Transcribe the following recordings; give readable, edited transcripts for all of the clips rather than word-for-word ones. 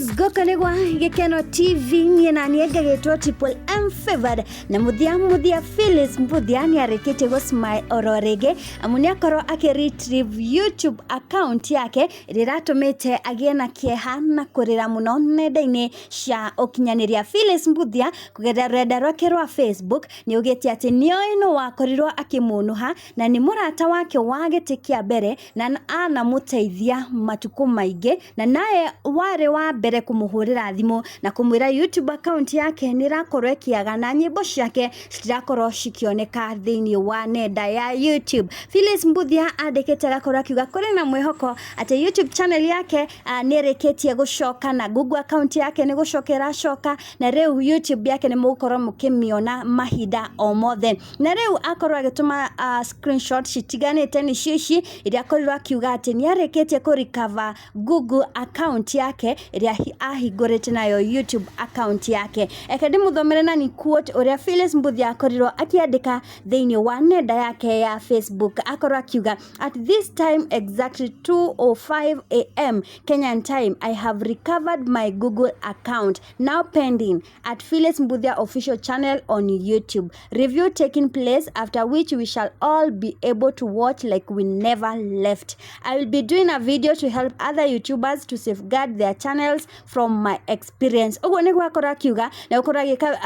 Gũkũ nĩ gwa Gĩkeno TV, niĩ na niĩ ngagĩtwo Triple M Favored. Na mũthia mũthia Phyllis Mbuthia nĩ arĩkĩtie gũ smile oro rĩngĩ, amu nĩ akorwo akĩ retrieve YouTube account yake ĩrĩa ĩratũmĩte agĩe na kĩeha na kũrĩra mũno nenda-inĩ cia ũkinyanĩria. Phyllis Mbuthia kũgerera rũrenda rwake rwa Facebook nĩ augĩte atĩ nĩoĩ nũ wakorirwo akĩmũnũha, na nĩ mũrata wake wa gĩtĩ kĩa mbere na anamũteithia matukũ maingĩ, na naye warĩ wa mbere kũmũhũrĩra thimũ na kũmwĩra YouTube account yake nĩ ĩrakorwo ĩkĩaga na nyĩmbo ciake citirakorwo cikĩoneka thĩinĩ wa nenda ya YouTube. Phyllis Mbuthia andĩkĩte agakorwo akiuga kũrĩ na mwĩhoko atĩ YouTube channel yake nĩ ĩrĩkĩtie gũcoka, na Google account yake nĩ gũcoka ĩracoka, na rĩu YouTube yake nĩ mũgũkorwo mũkĩmĩona mahinda o mothe. Na rĩu akorwo agĩtũma screenshot citiganĩte, nĩcio ici iria akorirwo akiuga atĩ nĩ arĩkĩtie kũ recover Google account yake ĩrĩa ahingũrĩte nayo YouTube account yake. Reke ndĩmũthomere na ni quote ũrĩa Phyllis Mbuthia akorirwo akĩandĩka thĩinĩ wa nenda yake ya Facebook. Akorwo akiuga, "At this time, exactly 2:05 a.m. Kenyan time, I have recovered my Google account, now pending at Phyllis Mbuthia official channel on YouTube. Review taking place, after which we shall all be able to watch like we never left. I will be doing a video to help other YouTubers to safeguard their channels from my experience." Ũguo nĩguo akorwo akiuga, na gũkorwo agĩka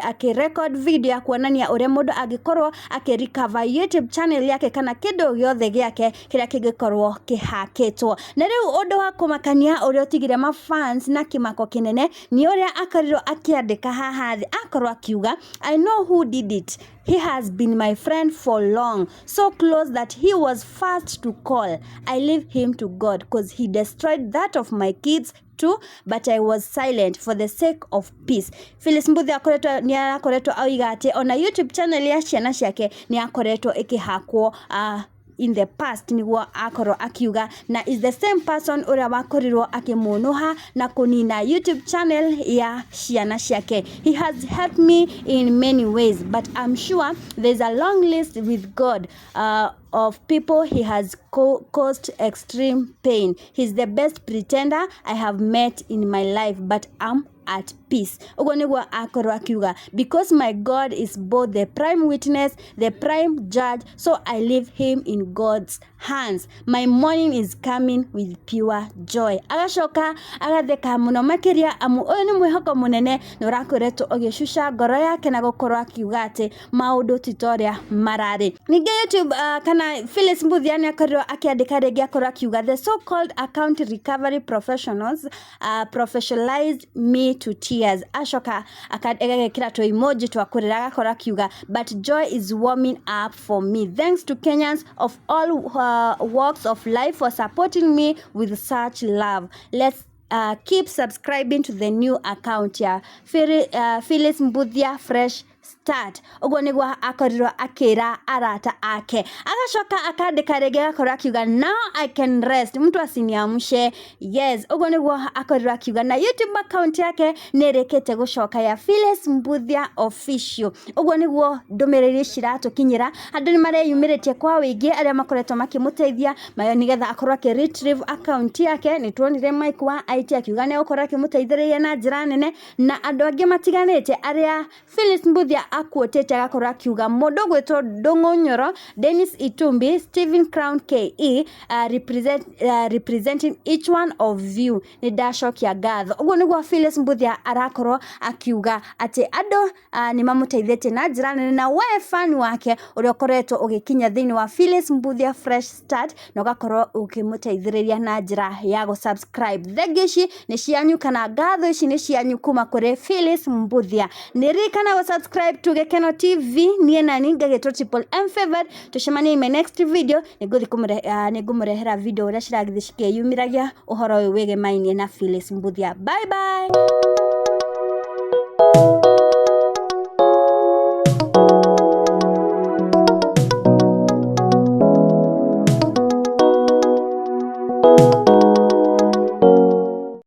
akĩ record video ya kuonania ũrĩa mũndũ angĩkorwo akĩ recover YouTube channel yake kana kĩndũ gĩothe gĩake kĩrĩa kĩngĩkorwo kĩhakĩtwo. Na rĩu ũndũ wa kũmakania ũrĩa ũtigire mafans na kĩmako kĩnene nĩ ũrĩa akorirwo akĩandĩka haha thĩ. Akorwo akiuga, "I know who did it. He has been my friend for long, so close that he was first to call. I leave him to God, 'cause he destroyed that of my kids too, but I was silent for the sake of peace." Phyllis Mbuthia akoretwo nĩ arakoretwo oiga atĩ ona YouTube channel ya ciana ciake nĩ akoretwo ĩkĩhakwo in the past, nĩguo akorwo akiuga, na is the same person ũrĩa wakorirwo akĩmũnũha na kũnina YouTube channel ya ciana ciake. "He has helped me in many ways, but I'm sure there's a long list with God of people he has caused extreme pain. He's the best pretender I have met in my life, but I'm at peace." Ũguo nĩguo akorwo akiuga, "Because my God is both the prime witness, the prime judge, so I leave him in God's hands. My morning is coming with pure joy." Agacoka agatheka mũno makĩria, amu ũyũ nĩ mwĩhoko mũnene na ũrakoretwo ũgĩcuca ngoro yake na gũkorwo akiuga atĩ maũndũ ti ta ũrĩa mararĩ. Ningĩ YouTube kana Phyllis Mbuthia nĩ akorirwo akĩandĩka rĩngĩ, akorwo akiuga, "The so called account recovery professionals professionalized me to tears." Acoka agekĩra tũ emoji twa kũrĩra, agakorwo akiuga, "But joy is warming up for me. Thanks to Kenyans of all walks of life for supporting me with such love. Let's keep subscribing to the new account ya Phyllis Mbuthia Fresh Start." Ũguo nĩguo akorirwo akĩra arata ake. Agacoka akandĩka rĩngĩ, agakorwo akiuga, "Now I can rest, mtu asiniamshe." Yes, ũguo nĩguo akorirwo akiuga, na YouTube account yake nĩ ĩrĩkĩte gũcoka ya Phyllis Mbuthia official. Ũguo nĩguo ndũmĩrĩri ciratũkinyĩra. Andũ nĩ mareyumĩrĩtie kwa wĩingĩ arĩa makoretwo makĩmũteithia mayo nĩgetha akorwo akĩ retrieve account yake. Nĩ tuonire Mike wa IT akiuga nĩ egũkorwo akĩmũteithĩrĩria na njĩra nene, na andũ angĩ matiganĩte arĩa Phyllis Mbuthia akuotete, agakorwo akiuga mũndũ ũgwĩtwo Ndũng'ũ Nyoro, Dennis Itumbi, Stephen Crown KE, representing each one of you, nĩ ndacokia ngatho. Ũguo nĩguo Phyllis Mbuthia arakorwo akiuga atĩ andũ nĩ mamũteithĩtie na njĩra nene, na we fan wake ũrĩa ũkoretwo ũgĩkinya thĩinĩ wa Phyllis Mbuthia Fresh Start na ũgakorwo ũkĩmũteithĩrĩria na njĩra ya gũ-subscribe. Thengi ici nĩ cianyu, kana ngatho ici nĩ cianyu kuma kũrĩ Phyllis Mbuthia. Nĩ ririkana gũ-subscribe to Gĩkeno TV. Niĩ nani ngagĩtwo Triple M Favored. Tũcemanie in my next video. Nĩ ngũmũrehera video ũrĩa ciragĩthiĩ cikĩyumĩragia ũhoro ũyũ wĩgĩmainie na Phyllis Mbuthia. Bye bye.